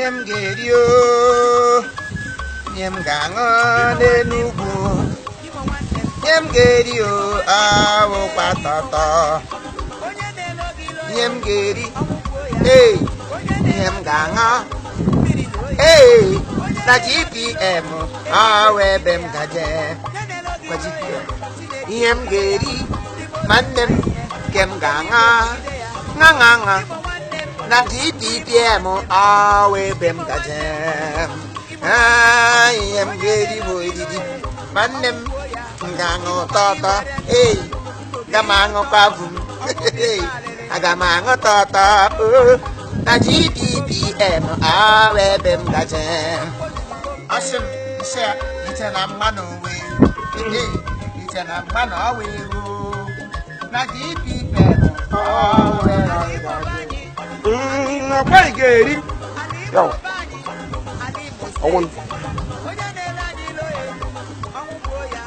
Ihe m ga-eri o, ihe m ga-aṅụ n'Enugwu. Ihe m ga-eri o, awụkwa tọtọ. Ihe m ga-eri, ee, ihe m ga-aṅụ, ee, na GPM, ọwụ ebe m gaje. Kwa GPM. Ihe m ga-eri, ma nne m, nke m ga-aṅụ, ṅa ṅa ṅa. Na GPM, ọwụ ebe m gaje. Ah, ihe m ga-eri bụ oriri, ma nne m, m ga-aṅụ tọtọ. Ee, aga m aṅụkwa bụ m. Aga m aṅụ tọtọ o na GPPM, ọwụ ebe m gaje. Asị m nsị ya iche na mmanụ wee, iche na mmanụ ọwụ ewu na GPPM, ọwụ ebe m gaje. Ọkwa ị ga-eri. Yawa. Ọnwụnụ.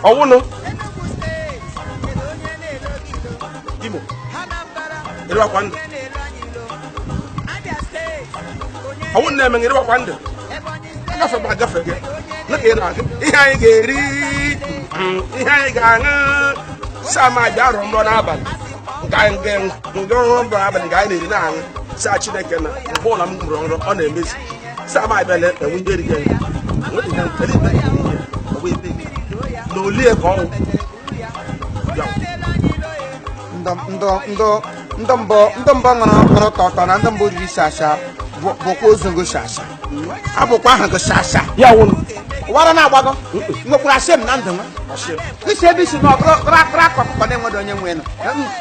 Ọnwụnụ. Imo. Ịrịwakwa ndụ. Ọnwụ na-eme ịrịwakwa ndụ. Agafe m agafe gị. Nwoke ị na-agụ. Ihe anyị ga-eri. Ihe anyị ga-aṅụ. Sam abịa arọ nrọ n'abalị. Nke anyị nke nrọ abalị nke anyị na-eri na-aṅụ. Saa Chineke na mgbe ụlọ m rụrụ nrọ ọ na-emezi. Sam abịa na-enwe ndị erighị eri. Na olie ka ọnwụ. Ndụ mbụ ṅụrụ tọtọ na ndụ mbụ riri shasha bụkwa ozu shasha abụkwa aha gị shasha. Ya wụnụ. Wara na-agbagọ nwekwara ashem na ndụ nwa isi ebe isi na ọgụrụ akụrụ akụ ọkụkọ na-enwedo onye nwe nụ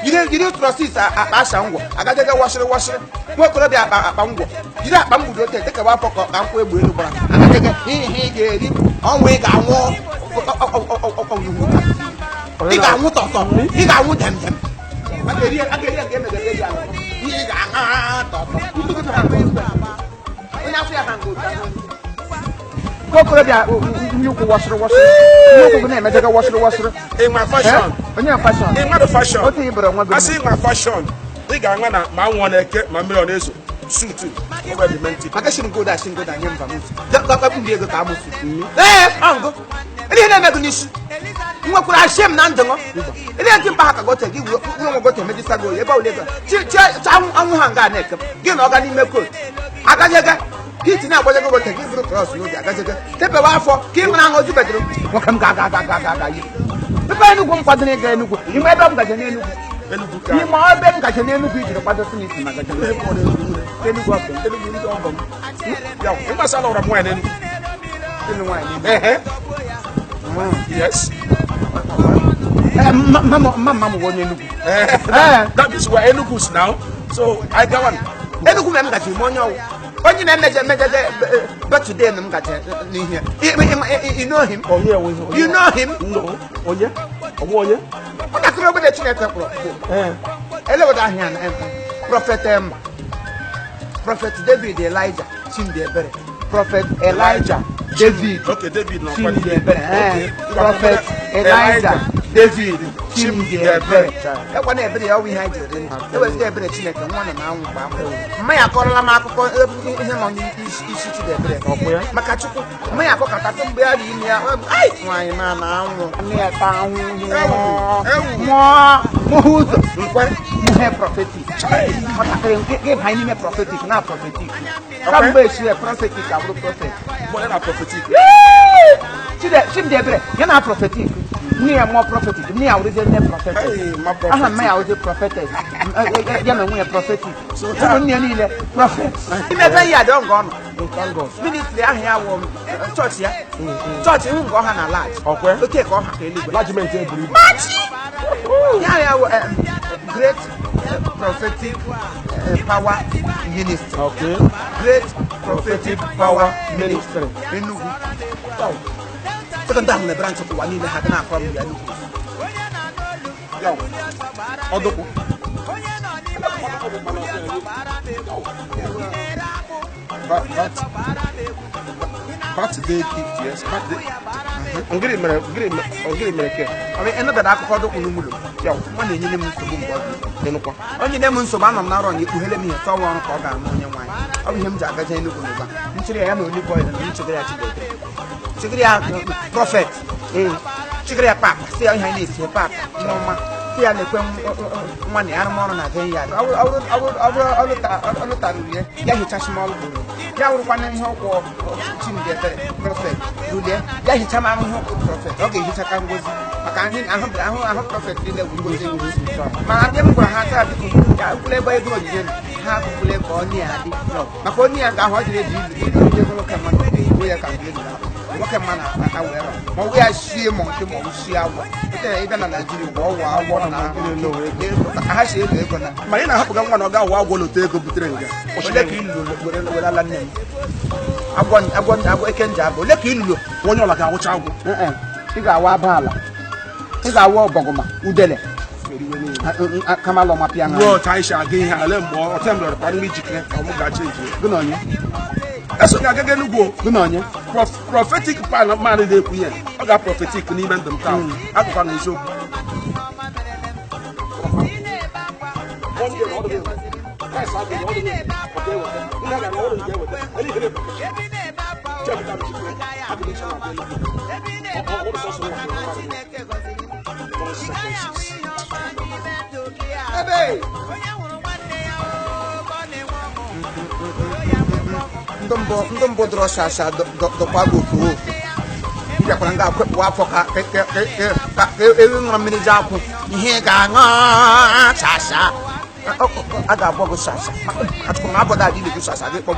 jiri trọsis akpa asha ngwọ agajega washịrị washịrị nwa okorobịa akpa akpa ngwọ jiri akpa mgbudo ote dịka afọ ka nkwụ egbu elu gbara agajega ihe ị ga-eri ọnwụ ị ga-anwụ, ị ga-anwụ tọtọ, ị ga-anwụ demdem. Ihe ị ga-aṅa tọtọ onye afọ ya ha nga otu nwa okorobịa ndị ụkwụ washịrị washịrị ndị ụkwụ na-emejega washịrị washịrị. Ịnwa fashion. Onye fashion. Ịnwa fashion. Otu ibere nwa gị. Asị ịnwa fashion. Ị ga-aṅa na ma anwụ ọ na-eke ma mmiri ọ na-ezo. Suit. Ọ bụ menti. Maka shingoda shingoda nye mba m dakpakpụ ego ka amụsụ. Ee, ọngụ ihe na-eme gị n'isi nwekwara ashem na ndụ ị na-eti mkpa ha ka gote gị wuru nwe gote emejisa gị oyi ebe ọbụla ego chi anwụ ha nga na-eke gị na ọga n'ime kot agajega hit na-agbajego gote gị bụrụ krọs n'obi agajega tepewe afọ ka ị mara ahụ ozi bedoro nwoke m ga-aga aga aga aga yi tupu Enugwu m kwadoro ịga Enugwu ime ebe m gaje n'Enugwu ime ebe m gaje n'Enugwu ijiri kwado siniti ma gaje Enugwu ọbụ Enugwu ndị ọgọ m. Ya, ịgbasala ụra m nwaanyị n'Enugwu. Ịlụ nwaanyị. Ehe. Yes. Mma mma m bụ onye Enugwu. That is where Enugu is now. So I go on. Enugwu m gaje ime onye ọwụ onye na-emeje emejeje birthday m gaje n'ihe. You know him? Onye enwe. You know him? No. Onye? Ọbụ onye? Nwatakịrị obere Chineke kpọrọ eleweda ahịa na Prophet Prophet David Elijah Chimdiebere. Prophet Elijah David. Okay, David na Chimdiebere. Prophet Elijah David Chimdiebere. Ekwa na ebere ya ọwụ ihe anyị jiri ndụ. Ewezụga ebere Chineke nwa nọ na-anwụ mgbe ahụ. Mma ya akọrọla m akụkọ ihe nọ n'isi Chimdiebere. Maka Chukwu mma ya akọkọtasị mgbe ya dị ime ya nwaanyị ma na-anwụ nne ya ta ahụhụ mụọ mụhụ ụzọ nkwe mụhe prophetic. Nwatakịrị nke banye n'ime prophetic na prophetic. Kamgbe esi ya prophetic abụrụ prophet. Onye na prophetic. Chimdiebere ya na prophetic. Nne ya mụọ prophetic, nne ya wụrụzie nne prophetic. Aha mma ya wụrụzie prophetess. Ya na onwe ya prophetic. Ụmụnne ya niile prophet. Ime ebe ya dị ọgọ ọnụ. Ministry ahụ ya wụ chọọchị ya. Chọọchị ihu nke ọha na large. Oke ka ọha ka eluigwe. Lajiment eburu ibu. Machi! Ya ya wụ Great Prophetic Power Ministry. Okay. Great Prophetic Power Ministry. Enugu. Sekọndị ahụ na branch ụwa niile ha dị na-akọ m ya Enugu. Ya ọdụkwụ. Birthday gift, yes. Birthday. Ngiri mere ke. Ọ bụ enubere akụkọ ọdụkwụ n'ụlọ. Ya nwa na-enyere m nsogbu mgbe ọ dị. Ịnụkwa. Onye nye m nsogbu anọ m na arọ na ekpughere m ihe tọwa ọrụ ka ọ ga-anụ onye nwaanyị. Ọ bụ ihe m ji agaje Enugu n'ụba. Nchịrị ya na olive oil na nchịgịrị ya chigidere. Chigịrị ya prophet. Chigịrị ya papa si ya ihe anyị na-esi papa nneọma. Si ya na-ekwe nwa na ya arụmọrụ na vineyard. Ọ lụtaruru ya, ya hichasị m ọrụ gburu. Ya wụrụkwana ihe ọkwụ Chimdi Ebere prophet rulie ya hicha m ahụ ihe ọkwụ prophet. Ọ ga-ehicha ka ngozi maka anyị ahụ ahụ ahụ prophet niile bụ ngozi ngozi. Mana ndị m gwara ha taa biko ya kwụla ebe ego onyinye nọ, ha kwụkwụla ka onye ya dị maka onye ya ga-ahụ ọ jiri eji ilu ilu ego nwoke mmadụ ga-egbu ya ka mgbe elu ahụ nwoke mmadụ na-akpata wee rọ ma ọ bụ ya sie ma nke ma ọ bụ sie agwọ ete ịbịa na Naijiria ugbu ọwụ agwọ na ka ha si elu ego na Ma ị na-ahapụga nwa na ọ ga-awụ agwọ lote ego butere nga. Ole ka ilulu were ala nne m agwọ agwọ agwọ eke nje abụ ole ka ilulu Onye ọla ga-awụcha agwọ. Ị ga-awa aba ala, ị ga-awa ọbọgụma udele kamalọ mapịa Ruo otu anyị si aga ihe a, lee mgbe ọ temblọrọ kwa nri jikere ka mụ gaji eji. Gị na onye? Eso gị agaga Enugu o. Gị na onye? Prophetic pan man na-ekwu ihe ọ ga prophetic n'ime ndụ m taa akụkọ na eziokwu. Ebe ndị mbụ dọrọ shasha dọkwa gị ofu ofu ị bịakwara nga akwepụ afọ ka ka ewu ṅụrụ mmiri ji akwụ ihe ị ga-aṅụ shasha a ga-abọ gị shasha achụkwụ na abọda adị gị shasha gị kpọm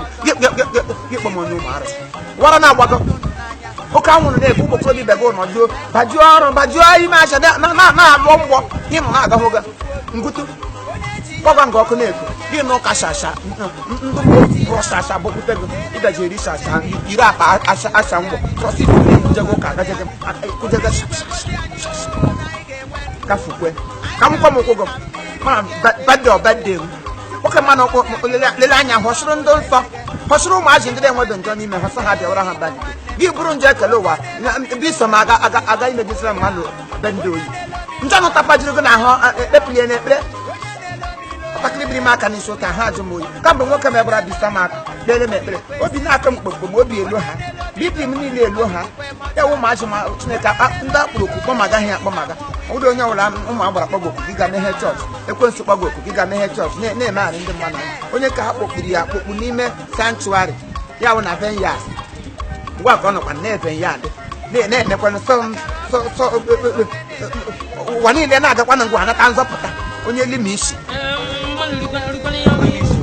gị kpọm onye ụmụ arụsị wara na-agbago oke anwụrụ na-ekwu ụmụ okorobịa ibe gị ụnọ juo bajuo ọrụ bajuo ime aja na-alụọ mgbọ ihe nọ na-agahụ ga ngutu kpọga nga ọkụ na-ekwu gị nụ ka shasha ndị mbụ shasha bọkwute gị ịgaji eri shasha iri akpa asha asha mgbọ trọsi jego ụka agajege kujege gafukwe ka m kwa m ụkwụ gị ma bade ọbade m nwoke mmanụ lele anya họsịrị ndị nsọ họsịrị ụmụazị ndị na-enwedo njọ n'ime ha sọ ha bịawara ha bade gị bụrụ njọ ekele ụwa biso m aga aga aga imejisira mmadụ be ndị oyi njọ nụ tapajiri gị n'ahụ ekpepụlie n'ekpere nwatakịrị biri m aka n'isi ụka ha ajụ m oyi kamgbe nwoke m ebara bisa m aka kpere m ekpere obi na-aka m kpomkpom obi elu ha bibi m niile elu ha ya wụ ụmụazị ma Chineke ndị akpụrụ oku kpọm agaghị akpọmaga ọ bụrụ onye ọbụla ụmụ agbara kpọgọ oku gị ga meghe chọọchị ekwensu kpọgọ oku gị ga meghe chọọchị na-emegharị ndị mmadụ anya onye ka ha kpọkpuru ya akpọkpu n'ime sanctuary ya wụ na vineyard ngwa ka ọ nọkwa na vineyard na-emekwanụ sọ ụwa niile na-agakwa na ngwa anata nzọpụta onye lima isi Mmadụ rikwana ihe ọma isi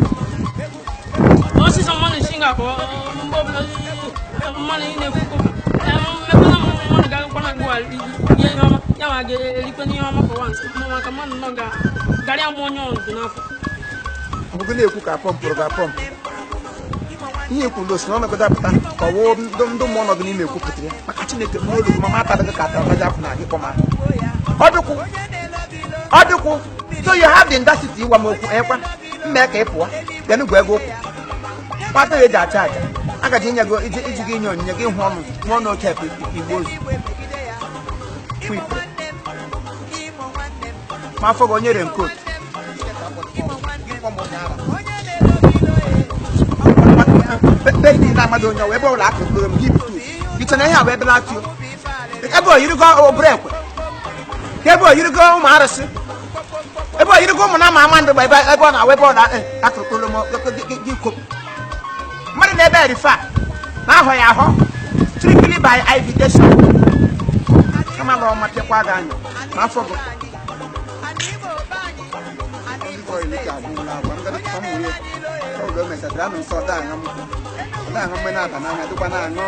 ọsịsọ mmadụ si ga-akpọ mgbe ọbụla mmadụ ị na-ekwu mmekwana mmadụ ga-agakwana gụwa rie ihe ọma ya ma ga-erikwana ihe ọma for once maka mmadụ nọ garịa mụ onye ọdụ n'afọ. Ọ bụgo na-ekwu ka pọmpụrụ ga pọmpụ ihe ikwu osi na ọ mekọta pụta ka ọ wụ ndị mmụọ nọ gị n'ime ekwupụtara ya maka Chineke m olu gị mama atara gị ka atara ọtaja afọ na gị kpọma ọ dịkwụ ọ dịkwụ. So you have the audacity ịgwa m okwu ekwa mme ka ị pụọ bịanụ gwa ego ụkwụ kpata ya eji acha aja agaji inye gị iji gị inye onyinye gị hụ ọnụ hụ ọnụ oche igbo ozu kwipụrụ ma afọ gị onye renkotu be niile amadị onye ọwa ebe ọbụla akụkụrụ m gị butu iche na ihe a bụ ebe na-atụ ebe oyirigo obere ekwe ka ebe oyirigo ụmụ arụsị ebe oyirigo ụmụ na ama ama ndị gba ebe ebe ọ na-awa ebe ọ na-akụkụrụ m gị kopụ mmadụ na ebe erifa na ahọ ya ahọ strictly by invitation kama na ọma pịakwa gị anya ma afọ gị na-aṅụ mgbe na-aba n'anya dịkwa na-aṅụ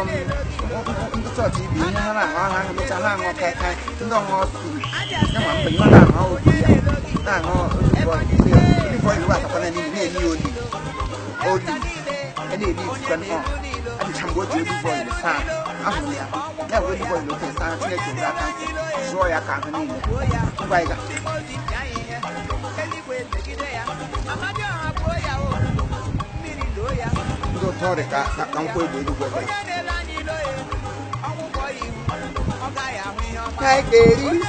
ndị chọọchị ibi ihe ha na-aṅụ ha aṅụ ha aṅụ kaikai ndị ọṅụṅụ suru ya ma mgbe ihe na-aṅụ okwu ya na-aṅụ olive oil atakwana n'ime na-eli olive olive a na-eli itikwa ọ adịcha mgbe o ji olive oil saa ahụrụ ya ya were olive oil oke saa Chineke were aka ntị zụọ ya ka ahụ niile ngwa ịga ndị ụtọ ọrịa ka ka nkwụ egbe eluigwe dị. Anyị ga-eri.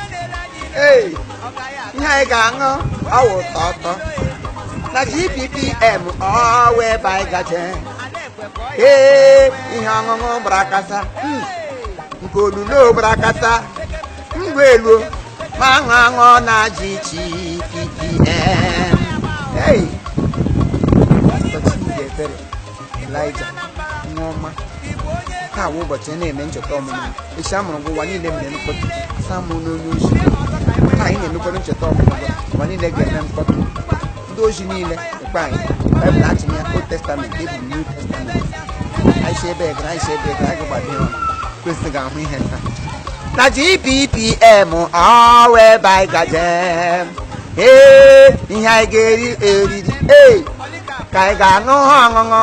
Ee, ihe anyị ga-aṅụ ọwụ tọtọ na GPPM ọwa ebe anyị gaje. Ee, ihe ọṅụṅụ gbara akasa, nke olulo gbara akasa, ngwa elu ma aṅụ aṅụ na GPPM. Hey, ụbọchị ndị ebere Elijah nwa ọma, taa wụ ụbọchị na-eme ncheta ọmụmụ. Echi amụrụ gị, ụwa niile mere mkpọtụ sa mụ n'onye ozi. Taa anyị na-emekwara ncheta ọmụmụ gị, ụwa niile ga-eme mkpọtụ. Ndị ozi niile ekpe anyị Baịbụl achịm ya, Old Testament ebu New Testament. Anyị si ebe gara, anyị si ebe gara, anyị gbado ya kwesịrị ga-ahụ ihe taa na GPPM ọwa ebe anyị gaje. Ee, ihe anyị ga-eri eriri, ee, ka anyị ga-aṅụ ọṅụṅụ,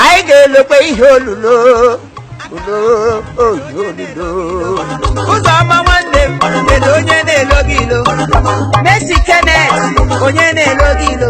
anyị ga-elokwe ihe olulo olulo oyi olulo. Ụzọma nwanne m, kedu onye na-elo gị ilo? Messi Kenneth, onye na-elo gị ilo?